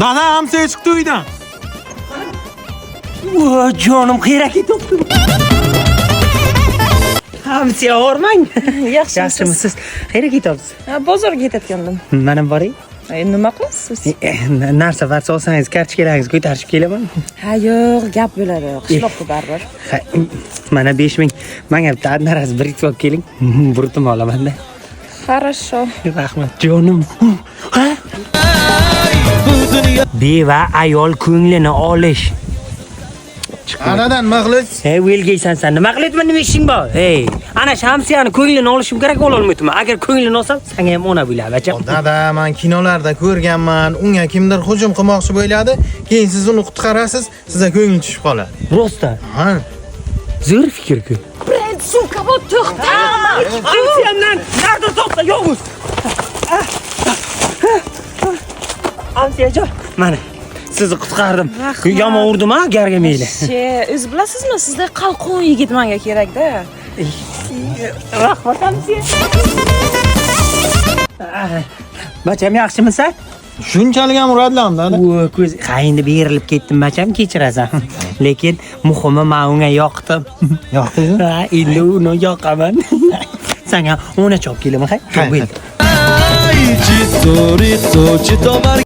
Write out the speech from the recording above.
Dada, hamsa chiqdi uydan. Voy, jonim, xiyrak ketibdi. Hamsiya, hormang. Yaxshimisiz? Yaxshimisiz? Qayerga ketyapsiz? Ha, bozorga ketayotgandim. Mana boring. Nima qilasiz? Narsa varsa olsangiz, kartochkalaringizni ko'tarishib kelaman. Ha, yo'q, gap bo'ladi. Qishloqda baribir. Ha, mana 5000. Menga bitta одноразовый бритва olib keling. Burtim olamanda. Хорошо. Rahmat, jonim. Ha? Beva ayol ko'nglini olish. Anadan nima qilasiz? Ey, o'lgaysan san. Nima qilyapman, nima ishing bor? Ey, ana Shamsiyani ko'nglini olishim kerak, ololmayapman. Agar ko'nglini olsam, sanga ham ona bo'ladi, bacham. Dada, man kinolarda ko'rganman. Unga kimdir hujum qilmoqchi bo'ladi, keyin siz uni qutqarasiz, sizga ko'ngli tushib qoladi. Rosta, Ha. zo'r fikr-ku. Brend, сука, bu to'xta. Amsiyamdan narda to'xta, yovuz. Amsiyajon, mana sizni qutqardim. Rahmat. Yomon urdim ha, garga meyli. She, o'zi bilasizmi, sizday qalqon yigit menga kerak-da. Rahmat, amsiya. Bacham, yaxshimisan? Shunchalik ham uradilami, dada? U ko'z, ha, endi berilib ketdim, bacham, kechirasan. Lekin muhimi, men unga yoqdim. Yoqdingizmi? Ha, endi uni yoqaman. Sanga ona chop kelaman, ha? Ha, Bo'l. Ci sorriso, ci tomar